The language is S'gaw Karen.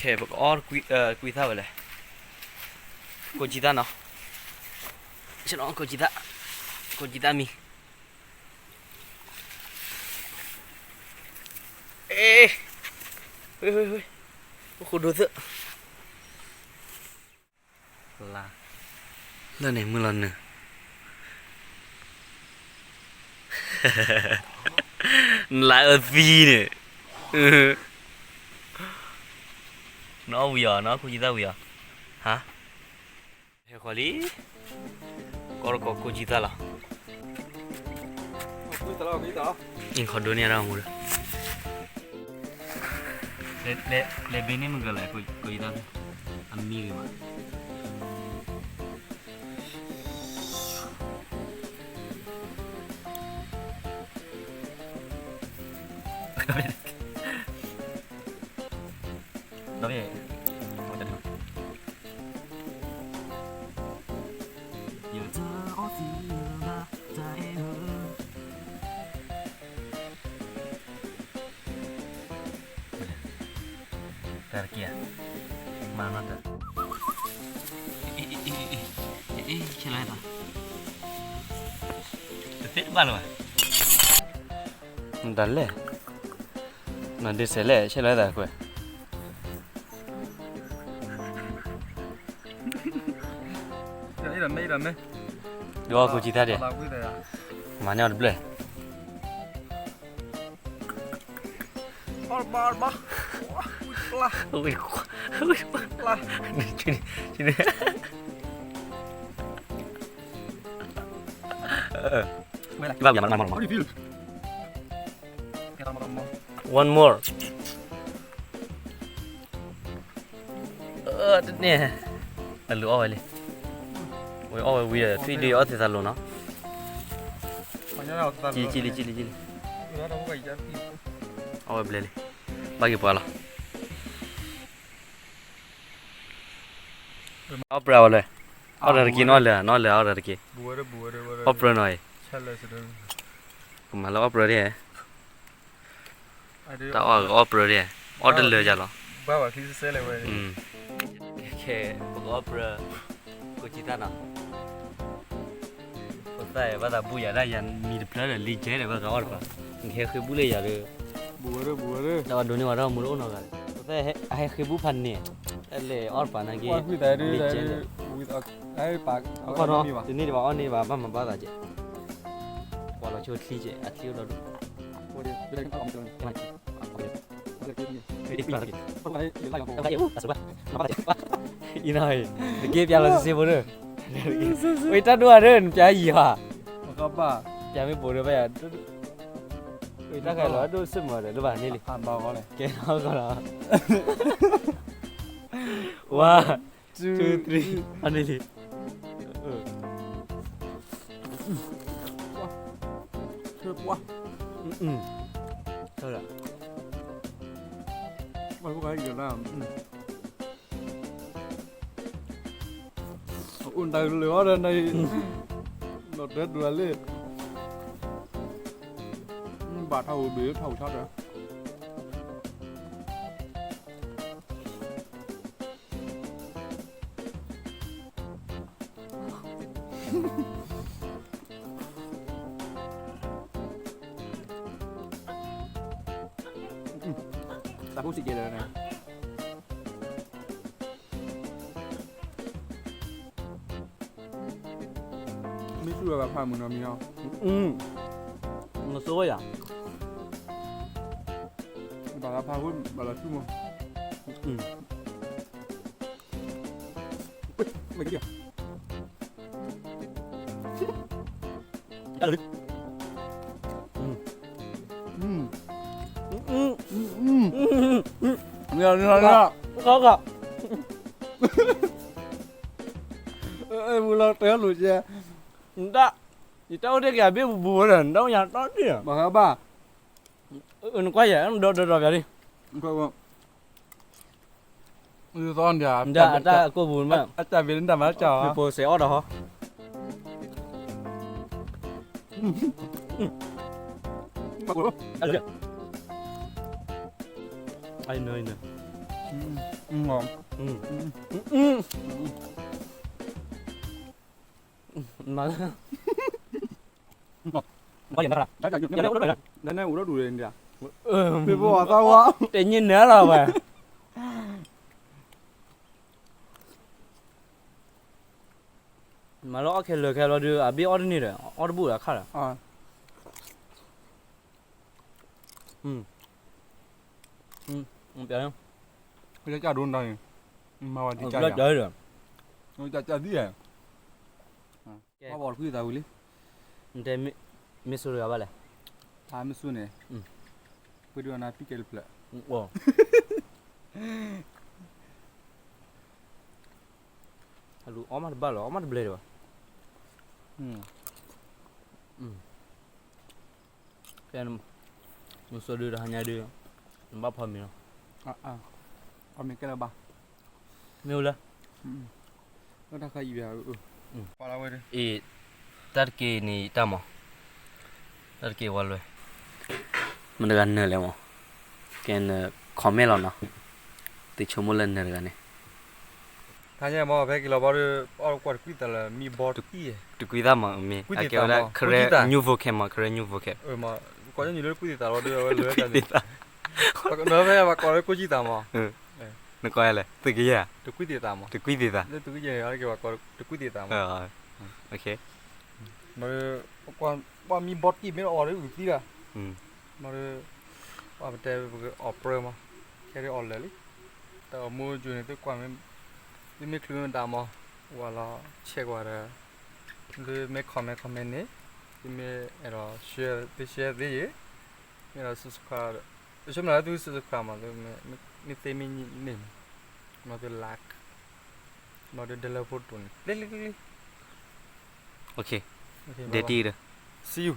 ခဲ ပကအီကွံသၣ်ဝဲလဲၣ်. ကိးကံသၣ်နီၤ. ကိးကံသၣ်, ကိးကံသၣ်မံၤ. အ့, ဟ့ၣ်, ဟ့ၣ်, ဟ့ၣ်, အိၣ်ဃိဒိသၢၣ်. လၢန့ၣ်မုၢ်လီၤနုာ်, နလၢအသံန့ၣ်, နအီၣ်ဝံၤအီၤ, နအီၣ်ကိးကံသၣ်ဝံၤအီၤ, ဟါ, ဟဲဃီလံ, ကီတကိးကိးကံသၣ်လီၤ. အ့ၣ် ခီဒိန့ၢ်အတၢ်ဂီၤမူဒီး, လဲၤဘ့န့ၢ်မုၢ်ကလၢၤ ကိးကံသၣ်, အမံဂ့ၤမး. ဒီး, တၢ်တက့ၢ်, မၤနီၢ်တၢ်, ဆဲးလီၤသး, တသ့တဘၣ်လၢၤဘၣ်, မတၤလဲၣ်, နဒုးစဲးလဲၣ် ဆဲးလီၤသးကွဲး. ဒုးအီၣ်ကိးကံသၣ်ဒဲး, မၤန့ၢ်အီၤတဘျၢၣ်. One more. တန့ၢ်, အလူၤအီၣ်ဝဲလံ, ဝဲအီၣ်ဝဲဝံၤဒီး ထွံၣ်ဒုးအီၣ်သ့သးလိၤနီၤ, ကံလံ ကံလံ ကံလံ, အီၣ်ဝဲဘျဲလံ, ဘၣ်က့ၤပှၤလီၤ. အီၣ်ပြၢဝဲလဲၣ်, အီၣ်တၢ်တက့ၢ်နီၤ, လဲၤနီၤလဲၤအီၣ်တၢ်တက့ၢ်, အီၣ်ပြၢနီၤအံၤ, ကမၤလၢအီၣ်ပြၢဒ်, တၢ်အီၣ်ကအီၣ်ပြၢဒ်, အီၣ်တလၢာ်ယၤလီၤ. ခဲ ပကအီၣ်ပြၢ, ကိးကံသၣ်နီၤ, ဖိသၣ်ဘၣ်သးဘူၣ်ယၤဒၣ်ယၤမံၤတဖျၢၣ်ဒီး လံကဲဒီး ဘၣ်သးအီၣ်တပၤ, နကဟဲဃ့ဘူၣ်လၢယၤဒီး, တၢ်အီၣ်ဒိးန့ၢ်ဝဲတၢ်မူတအိၣ်နီတဂၤ, ဖိသၣ်အဟဲဃ့ဘူၣ်ဖးန့ၣ်, တၢ်လဲၤအီၣ်တပၤနာ်က့, လံကဲဒီး, တန့ၢ်ဒံးဘၣ်အီၣ်န့ၢ်ဘၣ် ဘၣ်မၤဘၣ်သးကဲး, ကွၢ်လီၤဆိအချံကဲး အချံအိၣ်ဒီဒူၣ် အံၤနီၤ, တက့ၢ်ပျးလီၤစ့ဖိဒီး, ဝဲတၢ်ဒိၣ်ဧါဒီး နပျးယံၤဧါ, ပျးမ့ၢ်ပိာ်ဒီးဘၣ်ယၤ, တၢ်ဃဲၤလီၤဒိၣ်စ့ၢ်မးဒီး ဒိၣ်ဘၣ်န့ၣ်လံ, ကဲနီၢ်ကီၢ်လီၤ, one, two, three, အန့ၣ်လံ. ဆၢပှၢ်, ဆၢလၢ, အိၣ်တၢ်လၢအီၣ်ဒီးန့ၣ်, ဒီးတဲတူၢ်လၢ, ဘၣ်ထီၣ်ဝဲဘ့ၣ်ထီၣ်ဝဲဆါဒီး တၢ်ဖိစံးကဲလၢာ်န့ၣ်, မ့ၢ်ဆူၣ်ဝဲဘၣ်ဖးမုၢ်နီၤမံၤနီၤ, နဆိယၤ, ဘၣ်လီၤဖးဝဲ ဘၣ်လီၤဆူၣ်မး, မ့ၢ်ကဒံး မုၢ်လီၤတဲလိာ်ကဲ, နတၢ်, ယတၢ်အိၣ်တ့ၢ်က့ၤအဘ့ၣ်ပူၤပူၤဝဲဒီး နတၢ်အိၣ်ညါတီတ့ၢ်, ဘၣ်ဃးဘၣ်, နကွၢ်ယဲၢ် ဒီးဒီးဒီးပျးလံ, နတၢ်အတၢ်ကိၢ်ပူၤမး, အတၢ်ဘ့ၣ်လၢနတၢ်မၤတၢ်ကၢ်အီၤ, ဖိစဲးအီၣ်ဒီးဟီ, အံၤနၤအံၤနၤ, မၤလၢ နအိၣ်ဒီဒူၣ်န့ၣ် သ့ၣ်ဖိအသးဝါ တညံးနၢလီၤဝဲ မၤလၢအီၣ်ခဲလၢာ်ခဲလီၤဒုး အဘ့ၣ်အီၣ်တန့ၢ်ဒီး အီၣ်တဘူၣ်ဒီးခါဒီး ကၢ်ဒိၣ်နၤန့ၣ် မၤဝဲဒ်ကၢ်ယၤ ကၢ်ဒိၣ် ကၢ်ကၢ်ဒ်ယၤ ကဲ ဘၣ်ဘၣ်တကွံသးဝံၤလံ နတဲ မ့ၢ်ဆိတဂၤဘၣ်လဲၣ် မ့ၢ်ဆိန့ၣ် ပှၤဒုးအီၣ်နၤပံကဲတဖျၢၣ် အလူၤအီၣ်မးတဘၣ်လီၤ အီၣ်မးတဘျဲၣ်ဒံးဘၣ် ကဲ မုၢ်စိဒုတဟါညါဒု နဘၣ်ဖီမ့ၤလီၤ ဖီမ့ၤကဲလၢၤဘၣ် မ့ၢ်အိၣ်လၢ တၢ်ခါအံၤ အံၤ တၢ်တက့ၢ်န့ၣ်တၢ်မး တၢ်တက့ၢ်ဝဲလွဲ မတၤတဂၤနၢၤလဲၣ်မး ကဲန comment လီၤနီၤ သုဆိကမိၣ်လၢနၢၤတဂၤန့ၣ် ခါညါမ့ၢ်ဖဲက့ၤလီၤဘီဒီး အီၣ်ကွၢ်တကွံသးလၢ မံဘီတံၢ် တကွံသးမး မ့ၢ် ကွံသး Karen new vocab မး Karen new vocab ကွၢ်ညါနုာ်လၢတကွံသးလီၤဒီး အဝဲလၢတၢ်န့ၣ် ကွံသး ဒီးဖဲပှၤကိးလၢကွံသးမး နကိးလဲၣ် သုးကယဲၢ် တကွံသးမး တကွံသး လၢသုးကယဲၢ်န့ၣ် အကဲပှၤကိးတကွံသးမး ဘၣ်မံဘီတံၢ်မ့ၢ်အီၣ်ဒီးအုၣ်သံဒီး ဘၣ်တဲပကအီၣ်ပြၢမး ခဲဒ်အီၣ်လၢာ်လံ တၢ်အိၣ်မူအကၠိန့ၣ် သုကွၢ်မ့ၢ် သုမ့ၢ်ချုးမ့ၢ်ဒၣ်မး ဝဲလီၤ check ဝဲဒီး သုမ့ၢ် comment comment န့ၣ် သုမ့ၢ်အဲၣ်ဒိး share သု share သ့ယ့ၣ် မ့ၢ်အဲၣ်ဒိး subscribe ဒီး ယဆိကမိၣ်လၢသု subscribe မး မ့ၢ်သ့မ့ၢ်န့ၣ်မး မ့ၢ်သု like မ့ၢ်သု ဒဲလၢဖိတိၤန့ၣ် လ့လ့လ့လ့ okay ဒဲတံၢ်ဒီး see you